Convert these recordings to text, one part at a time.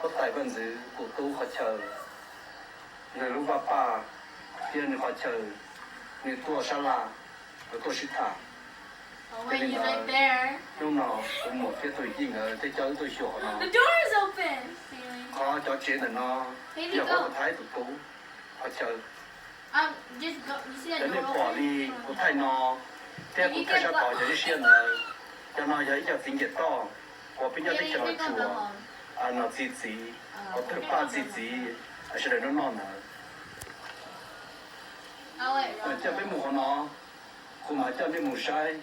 Huab tais vaj ntxwv tus tub qhov chaw, nws lub vaj paj thiab nws qhov chaw, nws tuaj sab laj, nws tuaj sib tham. Hnub no kuv muam thiab tus yij nkawd thiaj coj wb tuaj xyuas qhov no. Qhov cov tsev ntawm no yog huab tais Thaib tus tub qhov chaw. Cov nej pom li kuv thaij no thiab kuv thaij sab tod cov siab ntawd, cov no yog ib co txiv nce toj uas peb nyob teb chaws Los Tsuas no txi txiv, uas tawg paj txi txiv sawv daws noj noj ntawd. Coj peb mus qhov no, kuv mam coj nej mus saib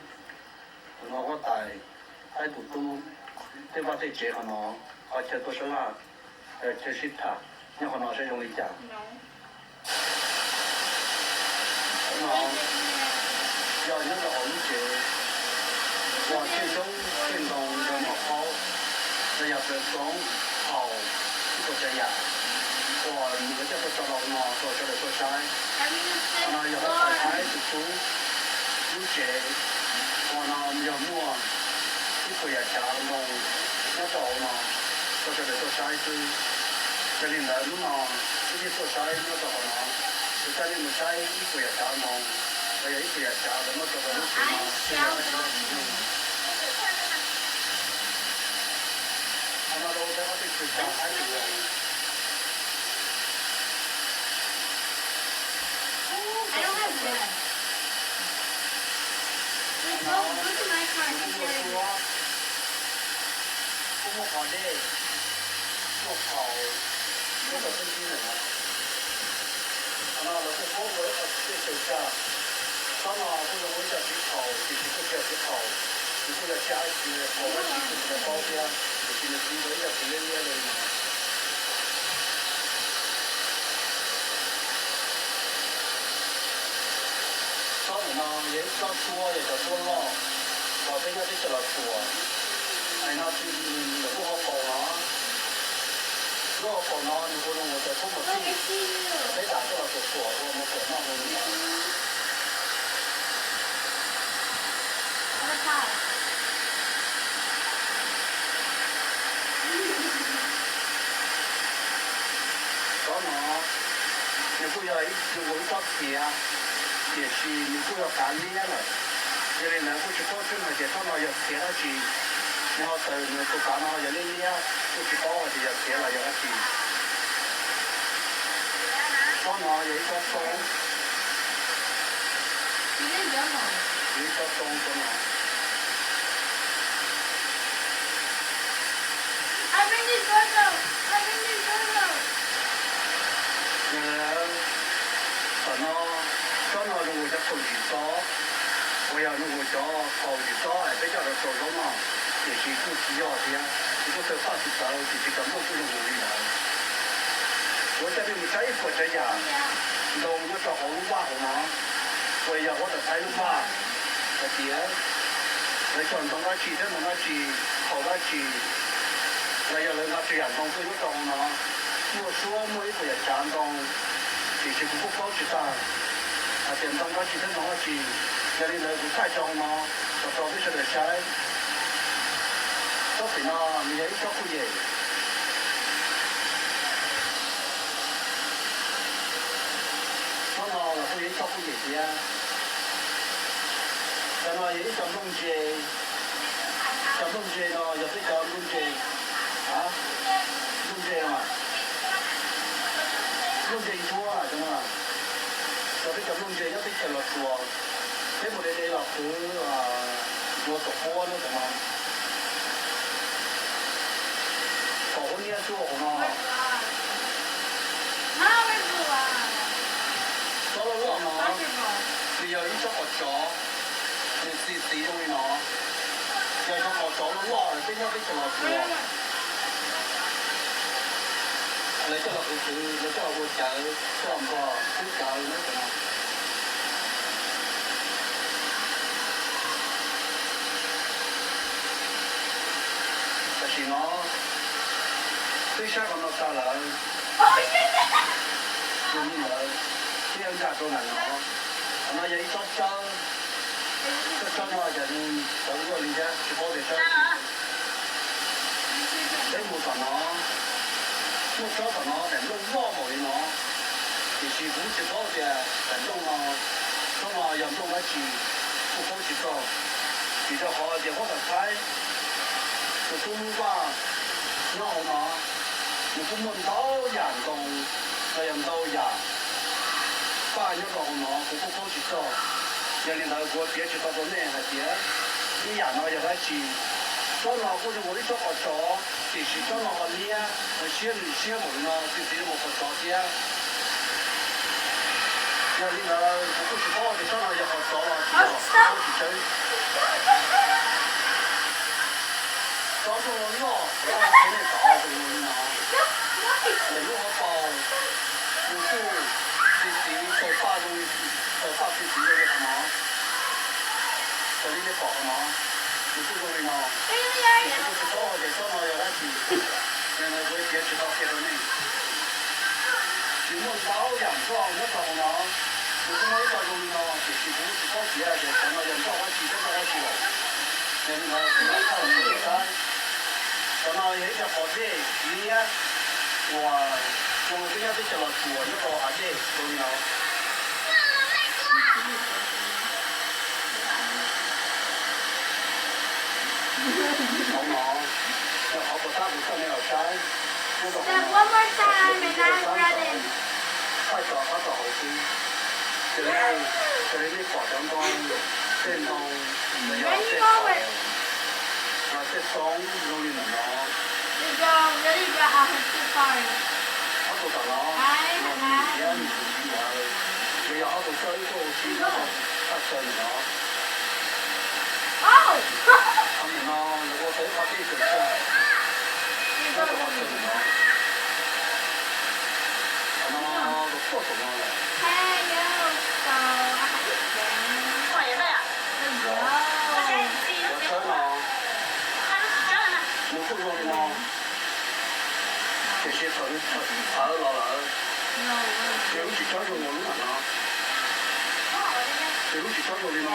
qhov no huab tais Thaib tus tub tej vaj tej tsev qhov no, qhov chaw tuaj sab laj, chaw sib tham nyob qhov no saib zoo li cas. Qhov no yog nyob rau hauv lub tsev uas tej zaub tej ntoo ntawd muaj qaub, los yog raws txoov haus ib puas tsav yam uas nws coj tuaj tso rau hauv no rau sawv daws tuaj saib. Qhov no yog huab tais Thaib tus tub lub tsev, uas no yog muaj ib puas yam tsav ntoo nyob rau hauv no rau sawv daws tuaj saib xwb. Yog li ntawd hnub no wb thiaj tuaj saib nyob rau hauv no, kuv coj nej mus saib ib puas yam tsav ntoo, los yog ib puas yam tsav lawv muab tso rau lub tsev no, ces yog dab tsi dab tsi no. Qhov no rau peb ob peb tug tsav haib tsis tau. Kuj muaj qhov dej, muaj qhaus, muaj cov txheeb tib ntawm no. Qhov no lawv kuj paub ua ib qho txij tej xyaw tsag. Tsob no kuj zoo ua ib co txiv qhaus, tiam sis kuj tsis yog txiv qhaus, nws kuj yog tsaj dab tsi, qhaus dab tsi kuj tsis tau paub thiab, tiam sis nws txiv zoo ib co txiv liab liab li no. Tsob ntawm no yog ib tsob suab, yog cov suab loj, uas peb nyob teb chaws Los Tsuas. Nim no lawv lub hauv paus no, lub hauv paus no nws kuj zoo ua cov suab muas txij, peb dam coj los tuam tuam ua muas tuam noj zoo li ntawd. Tsob no nws kuj yog ib, nws ua ib tsob txiav, tiam sis nws kuj yog kav liab lawm. Yog li ntawd kuj tsis paub tseeb hais tias tsob no yog txiav dab tsi. Nws ho tawm nws tus kav no ho yog liab liab, kuj tsis paub hais tias yog txiav los yog dab tsi. Tsob no yog ib tsob xoob, yog ib tsob xoob tsob no. Yog li, tam no, tsob no zoo ua cov qhaus ntsim txob, uas yog zoo ua cov qhaus ntsim txob es peb coj rau rau zaub no, tiam sis kuj tsis yog thiab, nws kuj tawg paj tsis txawv, tiam sis cov nplooj kuj zoo ua li ntawd. Kuv coj nej mus saib ib puas tsav yam ntoo nyob rau hauv lub vaj hauv no, uas yog huab tais Thaib lub vaj, hais tias lawv cog ntoo dab tsi thiab ntoo dab tsi, qhaus dab tsi, los yog lawv nqa tsav yam ntoo tuaj nyob rau hauv no. Muaj suab muaj ib puas yam tsav ntoo, tiam sis kuv kuj paub tsis tag hais tias ntoo dab tsi thiab ntoo dab tsi. Yog li ntawd kuv thaij tso hauv no kom rau peb sawv daws saib. Tsob pem no nws yog ib tsob kuj yem. Tsob no los kuj yog ib tsob kuj yem thiab. Cov no yog ib co nplooj ntse. Cov nplooj ntse no yog peb cov nplooj ntse, a, nplooj ntse no, nplooj ntse ntsuab cov no. Yog peb cov nplooj ntse nyob teb chaws Los Tsuas, peb mus de de los qhwv ntsuav tuam quab no cov no. Pom huab niab xwb hauv no. Tsob loj loj no, nws yog ib tsob qos tsov, nws txi txiv zoo li no. Yog cov qos tsov loj loj peb nyob teb chaws Los Tsuas, lawv coj los qhwv qhwv, lawv coj los ua cawv, coj los npog xwb cawv no. Tam sim no twb saib qhov no tag lawm, tus me ntawd twb yuav nkag rau ntawm no. Qhov no yog ib tsob tsawb, tsob tsawb no yog tawv luaj li thiab tsis paub tias tsawb dab tsi. Peb mus tom no, Muaj tsob tom no daim nplooj loj npaum li no, tiam sis kuv tsis paub tias daim nplooj no, tsob no yog nplooj dab tsi, kuj paub tsis txog. Vim rau qhov tias huab tais Thaib tus tub Hmoob Vaj nyob hauv no, nws kuj muaj ntau yam ntoo los yog ntau yam paj nyob rau hauv no, kuv kuj paub tsis txog. Yog li ntawd kuv piav tsis tau rau nej hais tias ib yam no yog dab tsi. Tsob no kuj zoo nkaus ib tsob qos tsov, tiam sis tsob no ho liab, nws siab nws siab npaum li no, txi txiv zoo nkaus qos tsov thiab. Yog li ntawd kuv kuj tsis paub tias tsob no yog qos tsov los tsis yog, kuv paub tsis tsawb. Tsob nplooj loj loj, kuv qhia nej pom zoo li no. Lwm lub hauv paus nws kuj txi txiv taws paj zoo, taws paj txi txiv zoo li qhov no. Raws li nej pom qhov no, nws kuj zoo li no. Tiam sis kuj tsis paub hais tias tsob no yog dab tsi, yog li ntawd kuv piav tsis tau qhia rau nej. Nws muaj ntau yam nroj nyob rau hauv no, nws kuj muaj ib co zoo li no, tiam sis kuv tsis paub tias cov no yog nroj dab tsi thiab nroj dab tsi lawm. Yog li ntawd kuv lam thaij rau nej saib. Cov no yog ib co qos dej liab uas zoo li peb nyob teb chaws Los Tsuas nyob rau hav dej zoo li no. Qhov no yog qhov puas tab kuv coj nej los saib. Nyob rau qhov no, thaij tso qab rau hauv xwb. Raws li, raws li nej pom cov ntoo, tej ntoo, los yog tej qos, tej txoob zoo li ntawm no. Ob tug tom no, los nws thiab nws tus txiv ntawd, nws yog ob tug coj ib tug ua si nyob rau thaj chaw ntawm no. Qhov ntawm no lawv ua tau ib qho dej tsaws tsag nyob rau qhov chaw ntawm no. Qhov no los tuaj saum no lawm. Cov tshawb no, nws kuj zoo li no, tiam sis thaum nws txhawv los lawm, nws lub tsis tsob zoo nkaus lub nram no. Nws lub tsis tsob zoo li no.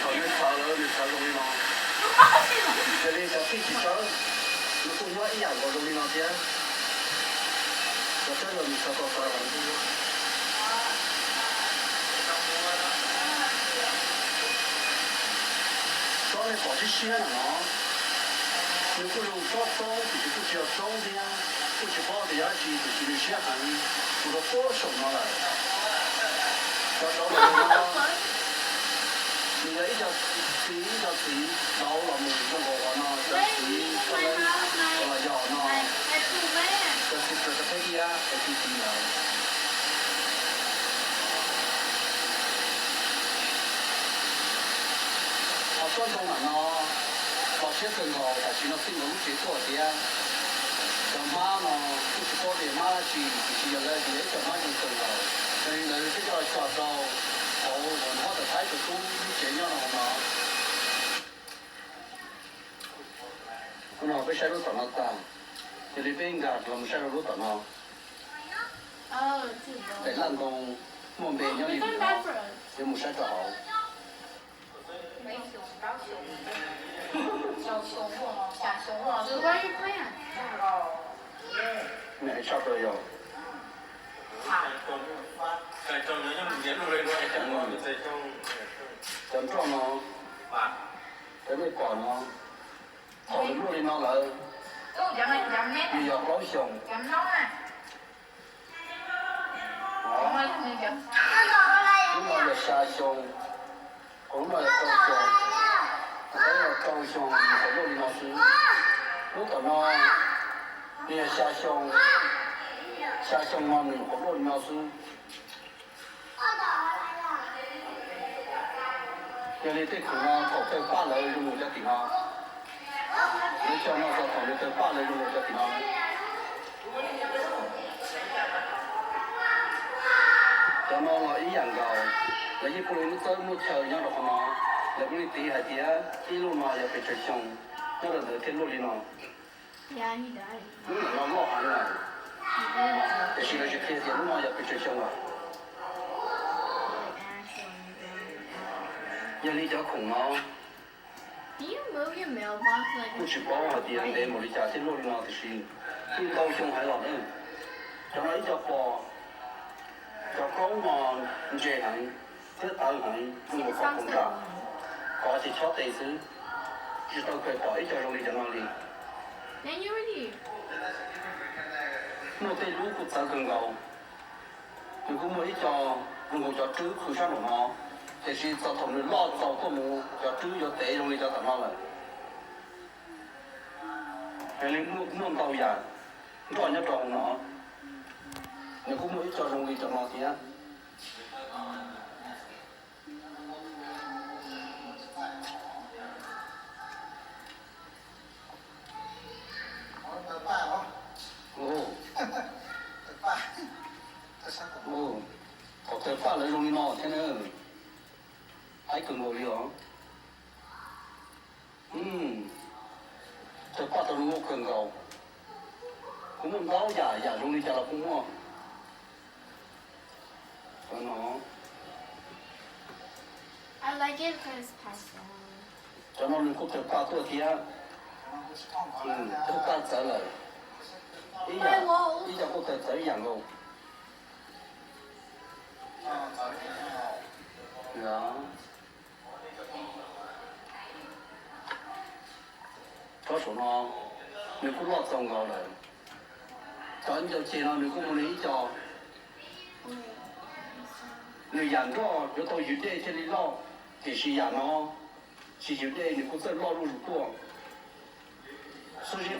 Thaum nws txhawv lawm nws txhawv zoo li no. Yog li cov txij tsis tsawb, nws kuj nyob ib yam nkaus zoo li no thiab. Cov tsawb los nws txhawv tau txhawv heev. Tsob nej pom siab siab ntawm no, nws kuj zoo tsob tsoob tiam sis kuj tsis yog tsoob thiab, kuj tsis paub tias yog dab tsi tiam sis nws siab heev, mus rau puag saum no lawm. Cov rauv los mus no, nws yog ib co txiv ib co txiv rauv los mus zoo nkaus qhov no, cov txiv txoj leb uas los yog no, cov txiv plaws rau peb iab es txiv txiv ntawd. Ho tsob ntoo ntawm no los siab kawg nkaus, tam sim no txij nkaus lub tsev tuaj thiab. Cov hmab no kuj tsis paub tias hmab dab tsi, tiam sis yog lawv tias yog ib co hmab zoo kawg nkaus, yog li ntawd peb coj los tso rau hauv huab tais Thaib tus tub lub tsev nyob rau hauv no. Hnub no peb saib lub tom no tag, yog li peb nkag los mus saib rau lub tom no. Daim laj ntoo muaj npe nyob li no, yuav mus saib rau hauv. Nws hais tshaj plaws yog cov nroj no, cov nej pom no, thaum nws luaj li no lawm, nws yog plaub xyoos. Lub no yog xya xyoo, lub no yog rau xyoo, rau xyoo nws nyuam qhuav luaj li no xwb. Lub tom no nws yog xya xyoo, xya xyoo no nws nyuam qhuav luaj li no xwb. Yog li tej khoom no thaum taw paj lawv zoo mus cov tim no, lawv coj no txog thaum lawv taw paj lawv zoo mus cov tim no. Cov no los ib yam nkaus, lawv yeej pub lub txawb muaj chaw nyob rau qhov no, lawv kuj li tiv hais tias ib lub no yog pes tsawg xyoo nyob rau ntawd thiaj luaj li no. Lub ntawm no loj heev lawm, tiam sis lawv tsis qhia tias lub no yog pes tsawg xyoo lawm. Yog li cov khoom no, Kuj tsis paub hais tias ntev npaum li cas thiab luaj li no tiam sis twb ntau xyoo heev los na. Cov no ib co pos, cov koob no ntse heev thiab tawv heev, zoo nkaus pom koom nram, kov ces chob tes xwb. Tsis tau kawm pom ib co zoo li cov no li. Muaj tej lub kuj txawv kawg nkaus. Nws kuj muaj ib co zoo nkaus cov rwb qhwv sab nraum no, tiam sis txog thaum nws loj txaus tuaj mus cov rwb yuav tev zoo li cov tom no lawm. Yog li muaj ntau yam nroj nyob rau hauv no, nws kuj muaj ib co zoo li cov no thiab. Thaum tawg paj lawv zoo li no thiab na, haib kawg nkaus li os. Tawg paj tau zoo nkauj kawg nkaus. Kuj muaj ntau yam, yam zoo li cas los kuj muaj. Cov no nws kuj tawg paj tuaj thiab. Tawg paj txawv lawm, ib yam, ib yam kuj tawg txawv ib yam nkaus. Tsob saum no nws kuj loj txaus nkaus lawm. Cov ncau ceg no nws kuj muaj nws ib co, nws yam nroj yuav tau yws dej thiaj li loj, tiam sis yam no tsis yws dej nws kuj txawj loj luj zus tuaj. Xub zib